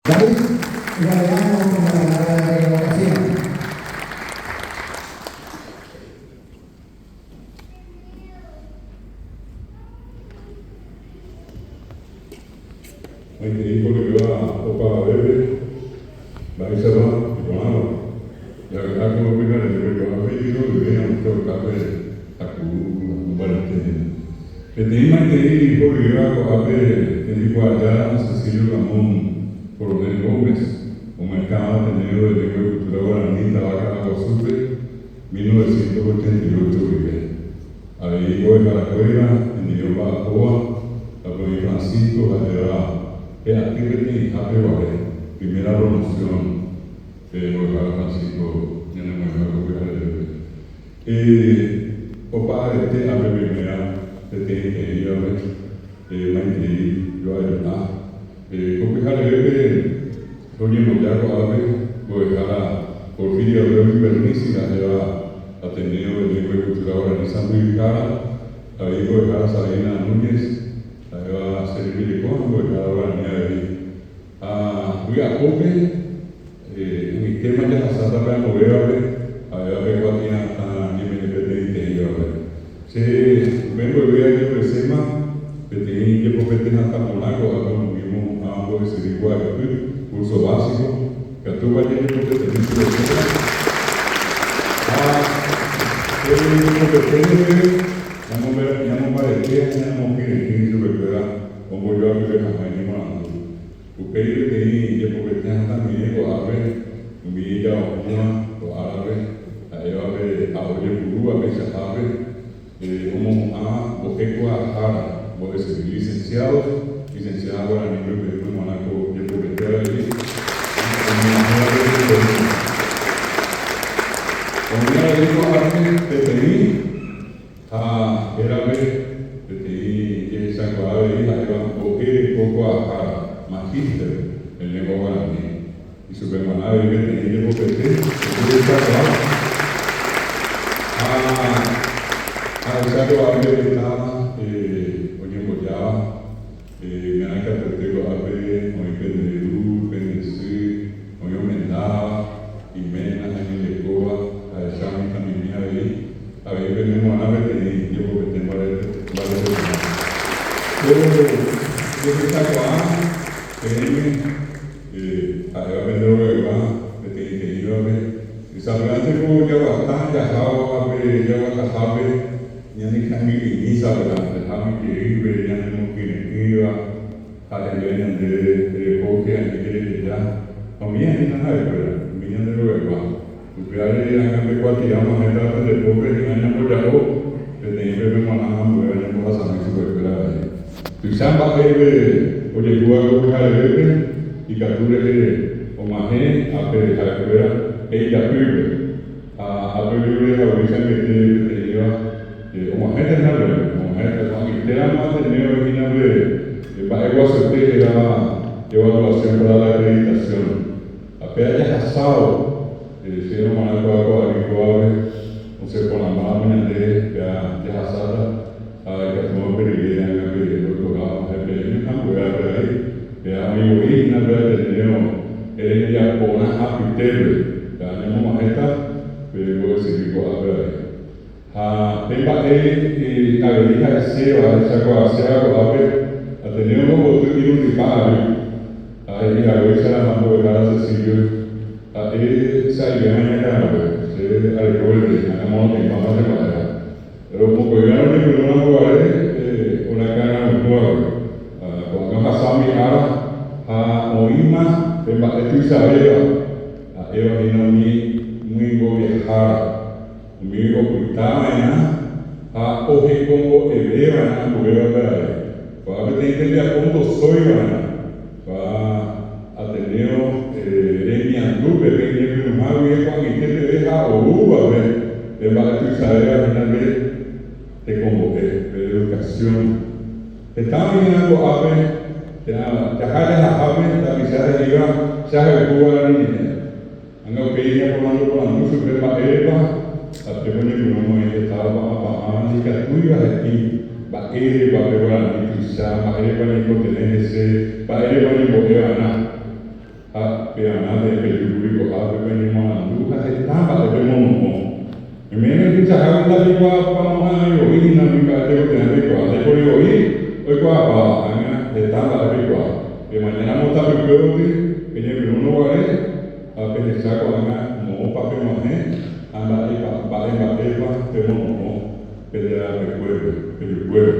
David Galeano con la palabra de revocación. Maitei ko'ẽva opavavépe, mba'éichapa iporãva. Javy'a ko pyharevépe ko'ápe iroryve osẽ okápe hakuru mbarete hína. Peteĩ maitei horyvéva ko'ápe tembikuaajára Cecilio Ramón Coronel Gómez, omyakãva Ateneo de Lengua y Cultura Guarani táva Caaguazúpe 1988 guive. Avei mbo'eharakuéra hendive omba'apóva, Tapoĩ Francisco ha'éva pe aty peteĩhápe guare, primera promoción, pe mbo'ehára Francisco ñanemoĩva ko pyharevépe. Opa arete ápe primera peteĩteĩvape, maitei joajuha. Ko pyharevépe roñemboja ko'ápe mbo'ehára Porfirio Abreu Invernizzi ha'éva Ateneo de Lengua y Cultura Guarani sãmbyhyhára, avei mbo'ehára Sabina Núñez ha'éva che rembireko ha mbo'ehára guarani avei. Ha vy'apópe umi téma jahasáta pe ambuévape ha'éva pe kuatia'atã ñeme'ẽ peteĩteĩvape. Che upe mboyve ajepreséma peteĩ jepopete hatã porã ko'ápe omoĩvo mo'ã mbo'esyry kuaapy, curso básico, ikatúva jajepopeteĩ chupekuéra ha pe jepopete reheve ñamombarete ha ñamokyre'ỹ chupekuéra ombojoapyve hag̃ua iñemoarandu. Upéi peteĩ jepopete hatãmie ko'ápe umi ijao'ỹva ko árape, ha'éva pe ao ojepurúva peichahápe, omohu'ã mbo'ekuaahára, mbo'esyry licenciado, licenciada guaraníme peẽme g̃uarã ko jepopete avei, omohu'ãva pe jepopete. Oĩ avei ko'ápe peteĩ. Ha hérape peteĩ jehechakuaa avei ha'éva mbo'e reko kuaahára, magíster, en lengua guarani. Ichupe g̃uarã avei peteĩ jepopete ojehechakuaa ha ahecha ko'ápe heta oñembojáva, uperã katuete ko'ápe oĩ pende ru, pende sy, oĩ omendáva, iména ha hembirekóva, ahecha mitãmimi avei. Avei pene g̃uarã peteĩ jepopete mbarete porã. Ko jehechakuaa peẽme ha'éva pende rogaygua peteĩteĩvape, sapy'ánte ko jaguata jahávo ha pe jaguatahápe ñanekangy'imi sapy'ánte ha umi jeýpe ñanemokyre'ỹva ha'eve ñande rehóke ani jereheja ha umíva hína ha'ekuéra, umi ñande rogaygua. Upévare ág̃a pe kuatia og̃uahẽta pende pópe hi'ã ñamboja'o peteĩ peve g̃uarã ha ambuéva ñambohasami chupekuéra avei. Tuicha mba'épe ojehúva ko pyharevépe ikatu rehe og̃uahẽ ápe ha'ekuéra pe ijapýpe ha ápe ojerure haguéicha angete peteĩva og̃uahẽta hína peẽme, og̃uahẽta ko'ag̃aitéramo Ateneo hína pe mba'eguasuete hérava evaluación para la acreditación. Ha pe ajahasávo, che g̃uarã kóva ko ary kóvape, osẽ porãmbáramo ñande pe jahasáta ha ikatúma upe rire ág̃a pe doctorado ha peẽme ha ambue ápe avei, péva oĩ voi hína pe Ateneo rembiaporã apytépe, péva ñamog̃uahẽta pe mbo'esyry ko'ápe avei. Ha pe mba'e avei ha'eséva, ahechakuaaséva ko'ápe, Ateneo omboty irundypa ary. Ha he'i haguéicha mbo'ehára Cecilio, ha'e sa'ivéma iñakãrague, che areko peteĩ, ha amorotĩmbáma che mba'éva. Péro mokõivéva roñepyrũramo guare oreakãraguekúvagui, ko'ág̃a ohasa umi ára ha oĩma pe mba'e tuichavéva, ha'éva hína umi myingoviahára, umi opytava'erã ha ohekombo'eveva'erã ambuévape avei. Ko'ã peteĩ tembiapo ndosóiva'erã. Kóa Ateneo remiandúpe pe iñepyrũha guive ko'ag̃aite peve ha oúvape pe mba'e tuichavéva hína pe tekombo'e, pe educación. Heta oĩ hína ko'ápe térã jaha jahahápe tapicha he'íva che ahayhu guarani ñe'ẽ. Ág̃a upéi ñaporandu porandu chupe mba'érepa ha pépe oñepyrũ omoĩ heta opa'ãpa'ã ndikatúiva he'i mba'érepa pe guarani tuicha, mba'érepa ñaikotevẽ hese, mba'érepa oñembo'e va'erã. pearã peẽ peju kuri ko'ápe peñemoarandu ha heta mba'e pemono'õ. Oimérõ tuichahágui ndapeikuaapamo'ãi voi hína umi mba'e tekotevẽ peikuaa, ndaipóri voi oikuaapáva, ág̃a heta mba'e peikuaa. Pemañáramo tapykue gotyo peñepyrũrõ guare ha pehecha ko'ág̃a moõpa peg̃uahẽ ha mba'épa mba'e mba'épa pemono'õ pende rapekuépe, pejukuévo.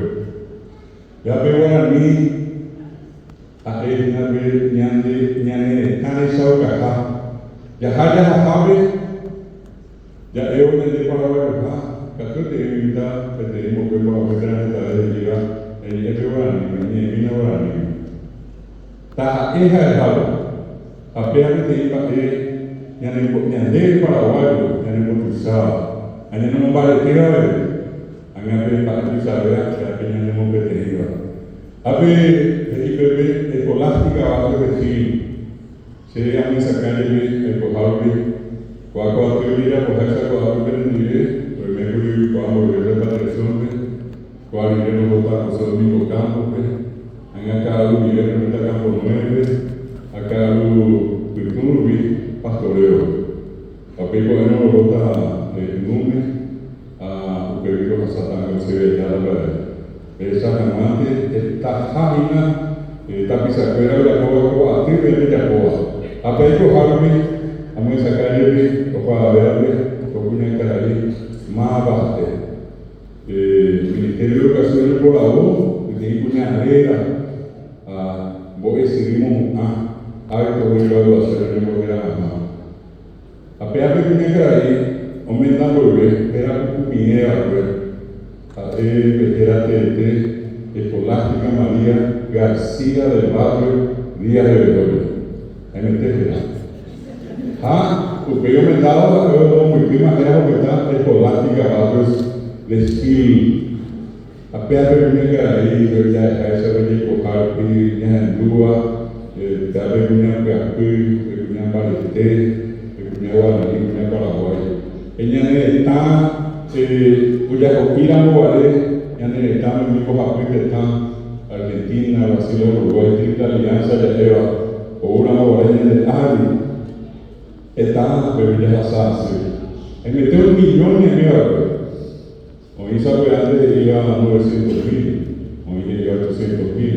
Ja pe guarani ha'e hína pe ñande ñane retã rechaukaha. Jaha jahahápe ja'évo ñande paraguayoha, katuete oĩta peteĩ mokõi mbohapy térã hetave he'íva eñe'ẽ pe guaraníme, eñe'ẽmína guaraníme. Taha'e ha'ehápe, ha péva peteĩ mba'e ñane ñande paraguayo ñanembotuicháva ha ñanemombaretéva avei. Ág̃a pe mba'e tuichavéva ha'e pe ñanemopeteĩva. Ha pe he'i pépe Escolástica Vázquez de Gil, Che amyesakã jepi aikoha rupi, ko'a ko aty ojejapoháicha ko'ápe penendive, oimékuri oikuaa mboyve repatriación-pe, ko'a rire rohóta José Domingo Campos-pe, ág̃a ka'aru guive roiméta Campo Nueve-pe ha ka'aru pytũ rupi Pastoreo-pe. Ha upéi ko'ẽrõ rohóta Ynúme ha upégui rohasáta ág̃a Eusebio Ayala-pe avei. Pehecha hag̃uánte hetaha hína tapichakuéra ojapóva ko atýpe pejapóva. Ha pe aikoha rupi amyesakã jepi opavavévape ko kuñakarai máva ha'e. Pe Ministerio de Educación oiporavo peteĩ kuña réra ha mbo'esyry mohu'ã acto de graduación oñembohéra hag̃ua. Ha péva pe kuñakarai omenda mboyve héra pukumiẽ va'ekue, ha'e pe héra teete Escolástica María García del Barrio Díaz de Bedoya. Haimete héra. Ha upéi omendávo ha'e omombykýma héra opyta Escolástica Barrios de Gil. Ha péva pe kuñakarai ja'eháicha pe jeikoha rupi ñahendúva, péva pe kuña pyapy, pe kuña mbarete, pe kuña guarani, kuña paraguái. Pe ñane retã ojaho'i ramo guare ñane retãme umi mbohapy tetã, Argentina, Brasil ha Uruguay, Triple Alianza ja'éva, ou ramo guare ñande ári, heta upégui jahasa asy. Haimete un millón ñaime va'ekue. Oĩ sapy'ánte he'íva novecientos mil, oĩ he'íva ochocientos mil.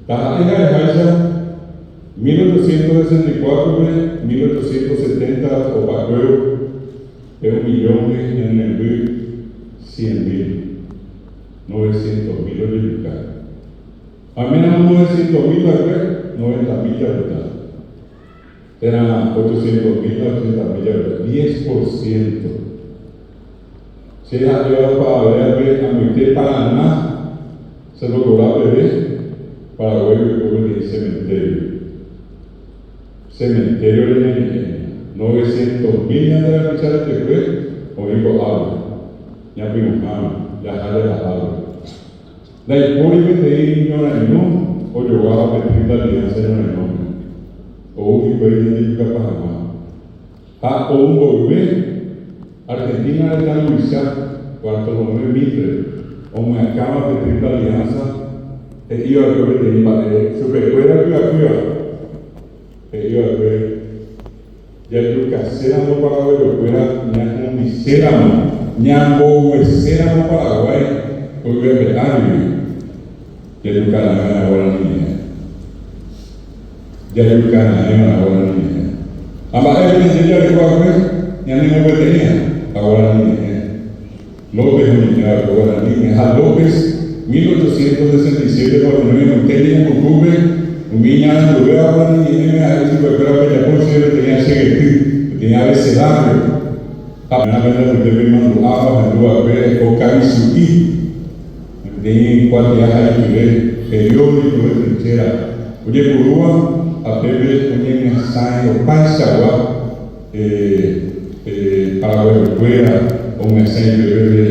Taha'e ha'eháicha, 1864-pe, 1870 opakuévo, pe un millón-gui ñanememby cien mil, novecientos mil ojejuka. Ha oiméramo novecientos mil va'ekue, noventa mil japyta. Térã ochocientos mil ha ochenta mil javeve, diez por ciento. Che ha'éva opavavévape amoite Paraná Cerro Corá peve, Paraguái oiko peteĩ cementerio. Cementerio-re ñañe'ẽ hína. Novecientos mil ñande rapicha retekue oĩ ko'ápe, ñapyrũháme, jaha jahahápe. Ndaipóri peteĩ ñorairõ ojoguáva pe Triple Alianza ñorairõme, ou hikuái ñandejukapa hag̃ua. Ha ou mboyve, Argentina retã ruvicha, Bartolomé Mitre, omyakãva pe Triple Alianza, he'i va'ekue peteĩ mba'e chupekuéra py'apýva, he'i va'ekue, Jajukaséramo paraguayokuéra ñahundiséramo, ñambogueséramo Paraguái ko yvy ape árigui, jajukaraẽva'erã guarani ñe'ẽ. Jajukaraẽva'erã guarani ñe'ẽ. Ha mba'épa ñande jareko va'ekue ñanemopeteĩha ha guarani ñe'ẽ. López oñe'ẽ va'ekue guaraníme ha López 1867 pa oñemoĩ omoite ñe'ẽpukúpe umi iñaranduvéva guarani ñe'ẽme ha'e ichupekuéra ojejapo chéve peteĩ achegety, peteĩ abecedario. Ha péva pende apytépe imandu'áva ohendu va'ekue okaisu'i peteĩ kuatia haipyre periódico de trinchera ojepurúva ha pépe oñemyasãi opaichagua Paraguayokuéra omyasãi peve pe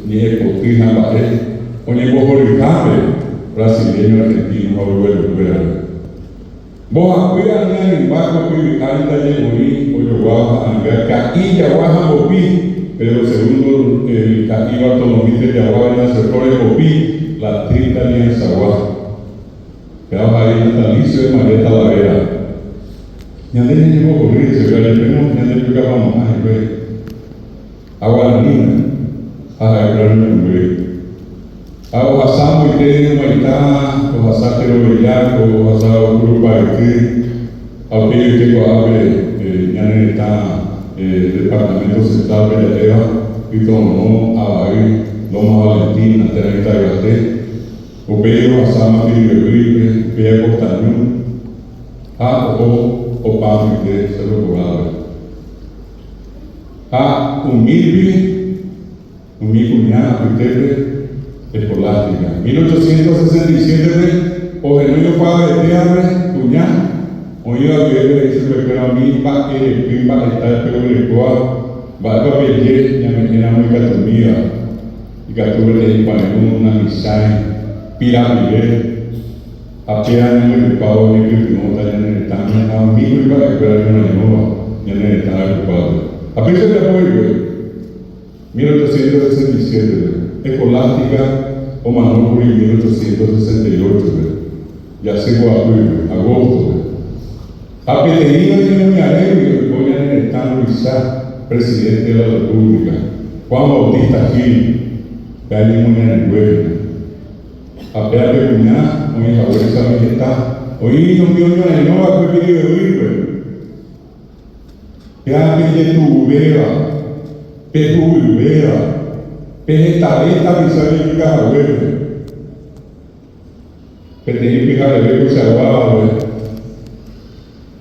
ñe'ẽpoty ha mba'e oñembohoryhápe brasileño, argentino ha uruguayokuérape. Mbohapy aña rymba ko yvy ári ndaje oĩ ojoguáva ha'anga ka'i jagua ha mbopi, Pedro Segundo, el ka'i Bartolomé Mitre jagua Venancio Flores mbopi, la Triple Alianza-gua. Péva ha'e natalicio de María Talavera. Ñande ñañembohory hesekuéra jepémo ñande jukapamo'ã hikuái ha guaraníme ha ha'ekuéra noñembyai. Ha ohasa mboyte ñumaita, ohasa Tero Bellaco, ohasa Curupayty, ha upéi oike ko'ápe ñane retã Departamento Central-pe ja'éva, Ytororõ, Avay, Loma Valentina térã Itayvate. Upéi ohasáma Piribebuy-pe, upéi Acosta Ñu ha oho opa mbyte Cerro Corá-pe. Ha umírupi umi kuña apytépe Escolástica. 1867-pe ohenói opavavetévape kuña oĩva guivépe he'i chupekuéra umi mba'erepy mba'eta peguerekóva mba'épa peje ñame'ẽramo ikatumíva. Ikatu peteĩ kuãirũ namichãi pirapire ha péa ñanderupávo ñaipytyvõta ñane retãme ha umi kuimba'ekuéra ñorairõva ñane retã rayhupápe. Ha péicha ojapo hikuái. 1867-pe, Escolástica omanókuri 1868-pe, jasy poapýpe, agosto-pe. Ha peteĩva ñemoñarégui oiko ñane retã ruvicha, presidente de la República, Juan Bautista Gil, pe añemoñarengue hína. Ha péa pe kuña oĩ haguéicha umi heta, oĩ umi oñorairõ va'ekue Piribebuy-pe. Péa pe ijetu'uvéva, pe huguyvéva, pe hetave tapicha ojejuka haguépe. Peteĩ pyhareve koichaguávape,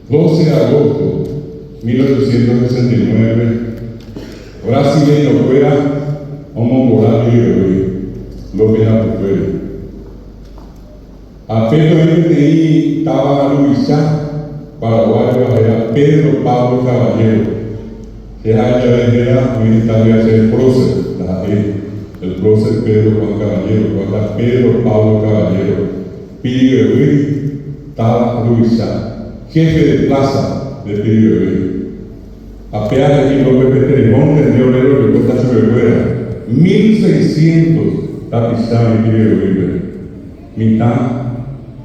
12 de agosto 1869-pe, brasileño-kuéra omongora Piribebuy, López rapykuéri. Ha pépe oĩ peteĩ táva ruvicha paraguáyva héra Pedro Pablo Caballero. Che ha'e jave héra oĩ heta héra chéve prócer, ndaha'éi el prócer Pedro Juan Caballero, kóva Pedro Pablo Caballero, Piribebuy táva ruvicha, jefe de plaza de Piribebuy. Ha péa he'i López pe terehónte nde ore rojokóta chupekuéra, 1600 tapicha oĩ Piribebuýpe. Mitã,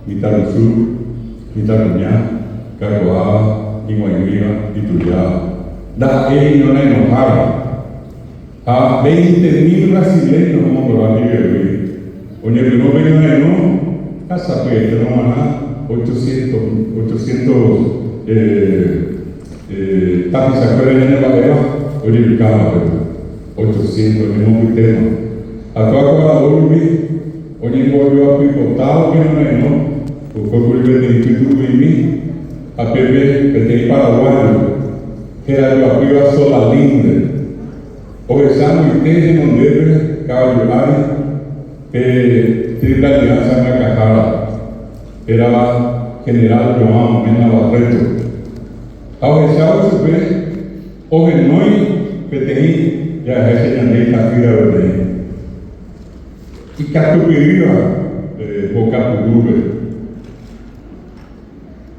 mitãrusu, mitãkuña, kakuaáva, ig̃uaig̃uíva, itujáva. Ndaha'éi ñorairõhára. Ha veinte mil brasileño omongora Piribebuy. Oñepyrũ pe ñorairõ ha sapy'aitérõ g̃uarã ochocientos, ochocientos tapichakuéra ñanemba'éva ojejukáva pe ochocientos ñemombytéma. Ha kóa ko aravo rupi oñembojoapypotávo pe ñorairõ oikókuri peteĩ pytu'u'imi ha pépe peteĩ paraguayo herajoapýva Solalinde ohecha mbyte henondépe kavaju ári pe Triple Alianza myakãhára hérava General João Mena Barreto ha ohechávo chupe ohenói peteĩ jahecha ñande ita'ýra peteĩ ikatupyrýva mboka purúpe.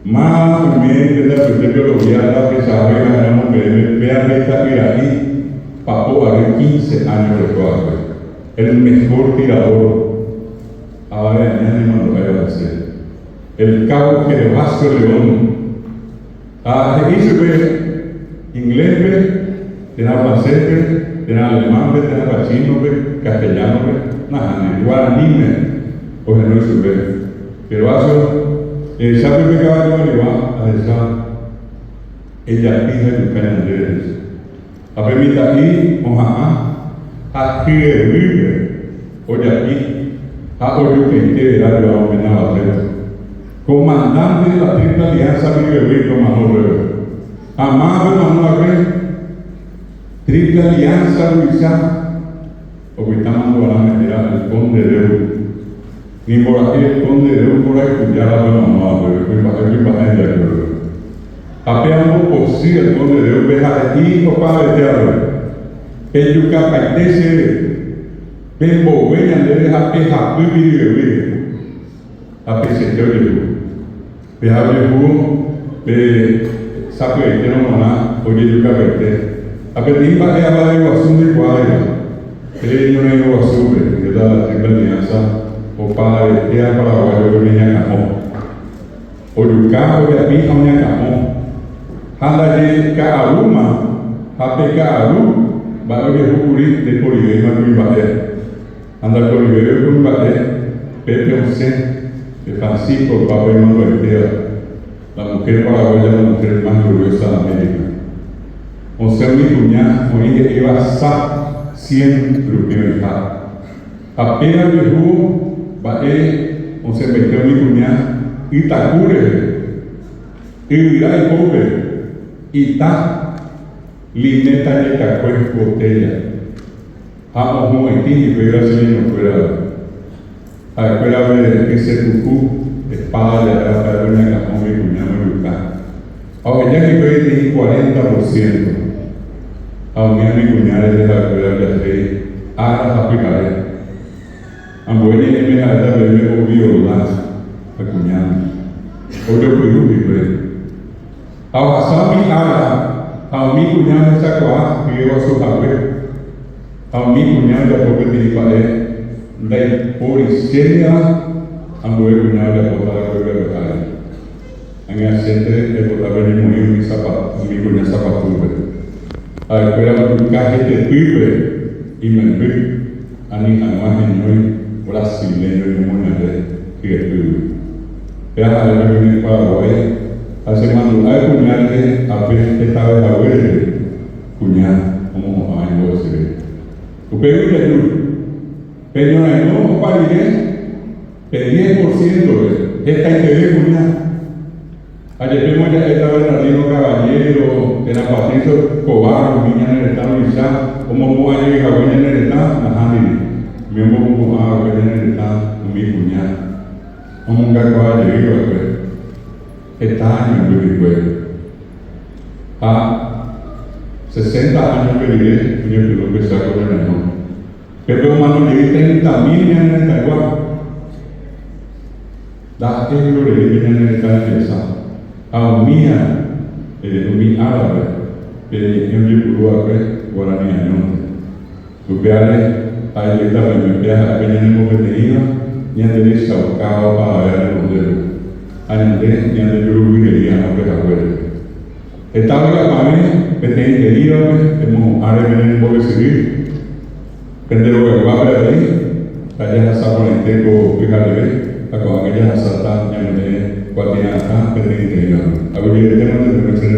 Máva oime pende apytépe oroviáta ohechave ha'éramo peẽme péa pe ita'yra'i papo ary quince áño oreko va'ekue, el mejor tirador avave aña nemandu'áiva hese, el cabo Gervasio León. Ha he'i chupe inglés-pe, térã francés-pe, térã alemán-pe, térã chino-pe, castellano-pe, nahániri, guaraníme ohenói chupe. Gervasio, ehechápe pe kavaju arigua, ahecha ejapi ha ejuka ñandéve, he'i. Ha pe mitã'i oha'ã ha hyevýpe ojapi ha ojukaite vera João Mena Barreto, comandante de la Triple Alianza Piribebuy omano upépe. Ha mávape omano va'ekue? Triple Alianza ruvicha opyta mandu'arãme héra el Conde Deu. Nimbora'e el Conde Deu mborayhujárape omano va'ekue, kuimba'e kuimba'e ndiakuépe. Ha pe ambopochy el Conde Deupe ha he'i opavete avei, Pejukapaite chéve, pembogue ñandéve ha pehapy piriveguíre. Ha peichaite ojehu. Peha ojehu pe sapy'aitérõ g̃uarã ojejukapaite. Ha peteĩ mba'e avave guasu ndoikuaáiva, pe ñorairõ guasúpe, Guerra de la Triple Alianza, opavetéva paraguayo oñeñakã'o. Ojuka, ojapi ha oñakã'o. ka'aru mba'e ojehu kuri ndaiporivéima kuimba'e. Ha ndaiporivéi kuimba'e pépe osẽ pe Francisco Papa imandu'aitéva, la mujer paraguaya la mujer más gloriosa de América. Osẽ umi kuña oĩ he'íva sa cien rupi oĩha. Ha péva ojehu mba'e osẽmbaite umi kuña ytaku rehe, yvyra ipópe, ita, linéta jekakue, botella. Ha ohu'ãitĩ hikuái brasileñokuérape. Ha'ekuérape kyse puku, espada ja'éva ha'e oñakã'õ umi kuñáme ojuka. Ha oheja hikuái peteĩ cuarenta por ciento. Ha umi umi kuña rehe ha'ekuéra ojahéi ára ha pyhare. Ambue ñe'ẽme ha'éta peẽme oviola ha kuñáme. Ojopyru hikuái. Ha ohasa umi ára ha umi kuña ohechakuaa hyeguasu hague. Ha umi kuña ojapo peteĩ mba'e ndaiporichéneva ambue kuña ojapóta va'ekue upe ári. Ág̃a chénte aipota peñemoĩ umi umi kuña sapatúpe. Ha'ekuéra ojuka hetepýpe imemby ani hag̃ua heñói brasileño ñemoñare hyepýgui. Péva ha'e pe kuña Paraguái ha chemandu'a kuña rehe ape hetave hague rehe kuña omohu'ã imbo'esyry. Upégui jaju, pe ñorairõ opa rire pe diez por ciento-pe hetaiteve kuña. Ha jepémo ja'éta Bernardino Caballero térã Patricio Escobar umi ñane retã ruvicha omopu'ã jey hague ñane retã, nahániri, umi omopu'ã va'ekue ñane retã umi kuña omongakuaa jey va'ekue heta imemby hikuái. Ha sesenta áño upe rire oñepyrũ pe Cháko ñorairõ. Pépe omano jey treinta mil ñane retãygua. Ndaha'éi rorei pe ñane retã rembiasa. Ha umía umi árape pe ñe'ẽ ojepuru va'ekue guarani añónte. Upévare ha'e jeýta peẽme péa ha'e pe ñanembopeteĩva ñanderechaukáva opavave renondépe, ha ñande ñandejurugui rei arã upe haguére. Heta vy'apavẽ peteĩ he'ívape pemohu'ãre pene rembo'esyry pende rogayguápe avei, ha jahasa porãite ko pyhareve ha ko'ág̃a jahasáta ñame'ẽ kuatia'atã peteĩteĩvape. Aguyjeretémante peẽme che.